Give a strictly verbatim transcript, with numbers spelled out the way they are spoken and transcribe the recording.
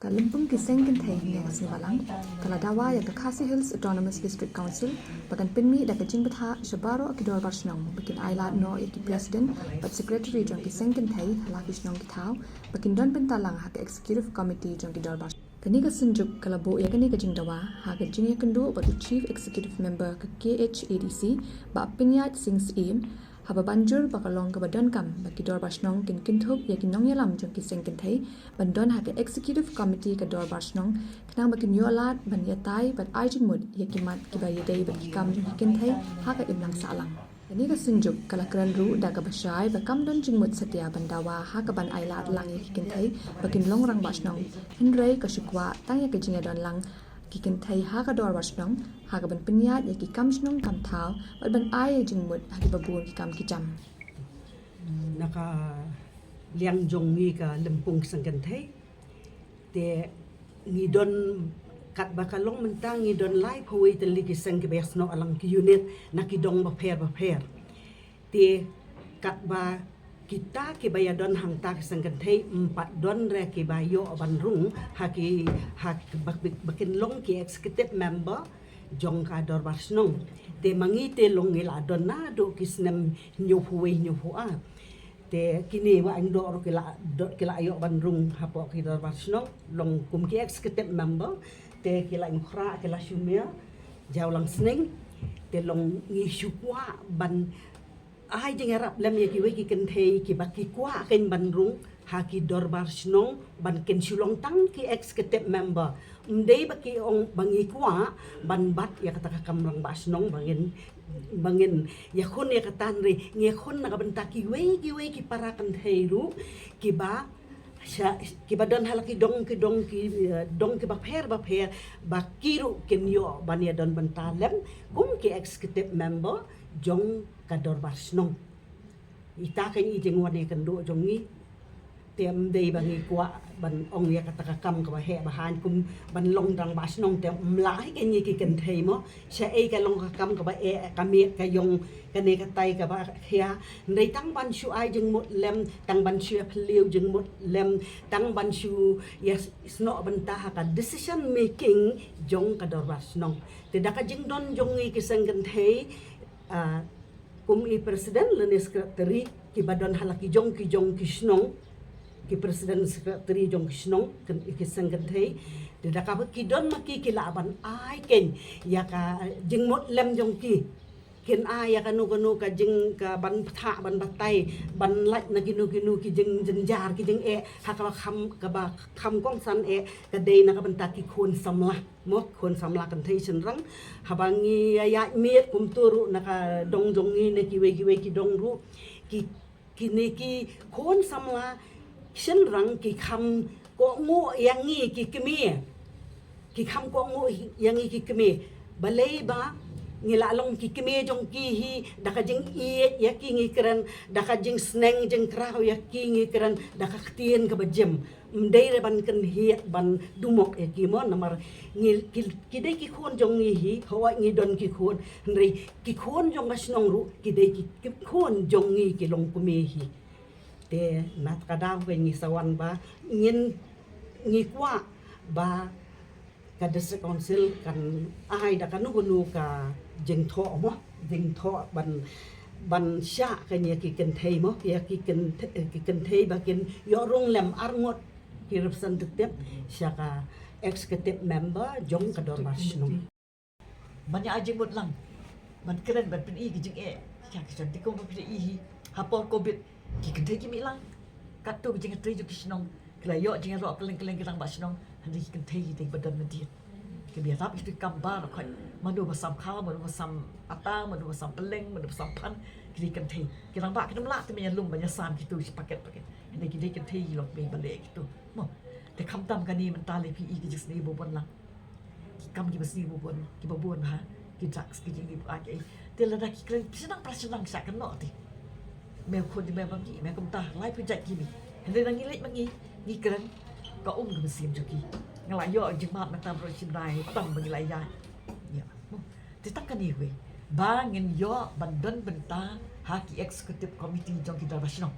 Ka lympung ki seng kynthei hynne ka sngi Balang ka la dawa ïa ka Khasi Hills Autonomous District Council ba kan pynmih da ka jingbthah sha baroh ki dorbar shnong ba kin ailad noh ïa ki president bad secretary jong ki seng kynthei ha la ki shnong ki thaw ba kin don bynta lang ha ka executive committee jong ki dorbar. Kane ka synjuk ka la buh ïa kane ka jingdawa ha ka jingïakynduh bad u Chief Executive Member ka K H A D C, Bah Pynïaid Sing Syiem, haba ban jur ba ka long kaba donkam ba ki dorbar shnong kin kynthup ïa ki nongïalam jong ki seng kynthei ban don ha ka executive committee ka dorbar shnong khnang ba kin ïoh lad ban ïatai bad ai jingmut ïa ki mat kiba ïadei bad ki kam jong ki kynthei ha ka imlang sahlang. Kane ka synjuk ka la kren ruh da kaba shai ba kam don jingmut satia ban dawa ha ka ban ailad lang ïa ki kynthei ba kin long rangbah shnong, hynrei ka shu kwah tang ïa ka jingïadon lang ki kynthei ha ka dorbar shnong ha ka ban pynïaid ïa ki kam shnong kam thaw bad ban ai jingmut ha kiba bun ki kam ki jam. Na ka liang jong ngi ka lympung ki seng kynthei te ngi don katba ka long mynta ngi don laiphew wei tylli ki seng kiba ïasnoh lang ki unit na ki dong bapher bapher. Te katba kita kiba ïadon hangta ki seng kynthei ym pat don re kiba ïoh ban rung ha ki ha ki ba, ba kin long ki executive member jong ka dorbar shnong. Te ma ngi te long ngi la don naduh ki snem hynñiewphew wei hynñiewphew ar. Te kine ba ang doh ruh ki la doh ki la ïoh ban rung hapoh ki dorbar shnong long kum ki executive member. Te ki la ïngkhra ki la shu mih jaw lang sneng. Te long ngi shu kwah ban ai jingïarap lem ïa kiwei ki kynthei kiba ki kwah kein ban rung ha ki dorbar shnong ban kin shu long tang ki executive member. Ym dei ba ki ong ba ngi kwah ban bat ïa kata ka kam rangbah shnong ba ngin ba ngin ïakhun ïa kata, hynrei ngi ïakhun na ka bynta kiwei kiwei ki para kynthei ruh kiba sha kiba don ha la ki dong ki dong ki eh, dong kiba pher bapher ba ki ruh kin ïoh ban ïadon bynta lem kum ki executive member jong ka dorbar shnong. Ita ka i jingwan ïakynduh jong ngi. Te ym dei ba ngi kwah ban ong ïa kata ka kam kaba heh ba haiñ kum ban long rangbah shnong te ym lah hi kein ïa ki kynthei mo. Sha ei ka long ka kam kaba eh ka miet ka ïong kane katai kaba khia. Hynrei tang ban shu ai jingmut lem, tang ban shu ïa phylliew jingmut lem, tang ban shu ïa snoh bynta ha ka decision making jong ka dorbar shnong. Te da ka jingdon jong ngi ki seng kynthei, ah, kum i president lane secretary kiba don ha la ki jong ki jong ki shnong, ki president secretary jong ki shnong ken ki seng kynthei. Te da kaba ki don ma ki ki lah ban ai kein ïa ka jingmut lem jong ki. Kin ai ïa kano kano ka jing ka ban pynthah ban batai ban lait na kino kino ki jingjynjar ki jingeh ha kaba kham kaba kham kongsan eh ka dei na ka bynta ki khun samla. Mo khun samla kynthei shynrang haba ngi ïa ïaid miet kumto ruh na ka dong jong ngi ne kiwei kiwei ki dong ruh ki kine ki khun samla shynrang ki kham kohnguh ïa ngi ki kmie. Ki kham kohnguh ïa ngi ki kmie. Balei ba ngi la long ki kmie jong ki hi da ka jingïeit ïa ki ngi kren, da ka jingsneng jingkraw ïa ki ngi kren, da ka ktien kaba jim. Ym dei re ban kynhied ban dumok ïa ki mo namar ngi ki, ki dei ki khun jong ngi hi, hooid ngi don ki khun, hynrei ki khun jong ka shnong ruh ki dei ki, ki khun jong ngi ki longkmie hi. Te na ka daw ka ngi sa wan ba ngin ngi kwah ba ka district council kan ai da kano kano ka jingthoh mo, jingthoh ban ban shah ka ïa ki kynthei mo, ïa ki kynthei, ki kynthei ba kin ïoh rung lem arngut ki representative sha ka executive member jong ka dorbar shnong. Ban ïa ai jingmut lang ban kren ban pyni ki jingeh sha ki shnong. Te kum ba phi da i hi ha por covid ki kynthei ki mih lang. Katto ki jingtrei jong ki shnong ki la ïoh jingïaroh kylleng kylleng ki rangbah shnong. Hynrei ki kynthei ki dei ba don nadien. Ki ba ïarap ïa ki kam baroh khoit. Mano ba sam khaw, mano ba sam ata, mano ba sam pylleng, mano ba sam phan, ki dei kynthei. Ki rangbah kim lah te ban ïalum ban ïasam kito shi paket paket. Hynrei ki dei kynthei ki long kiba leh kito. Mo. Te khamtam kane mynta lei phi i ki jingsniew ba bun lang. Ki kam kiba sniew ba bun, kiba bun ha ki drugs ki jingdih ba ki. Te lada ki kren shynrang pra shynrang sha kynnoh te. Me u khun jong me ba mih, me kumta lai phi jait ki mih. Hynrei lada ngi leit ma ngi, ngi kren ka um ka mynsiem jong ki. Nga la ïoh jingmut mynta baroh shi bnai tam ba ngi la ïaid. Ïa. Te tang kane kawei ba ngin ïoh ban don bynta ha ki executive committee jong ki dorbar shnong.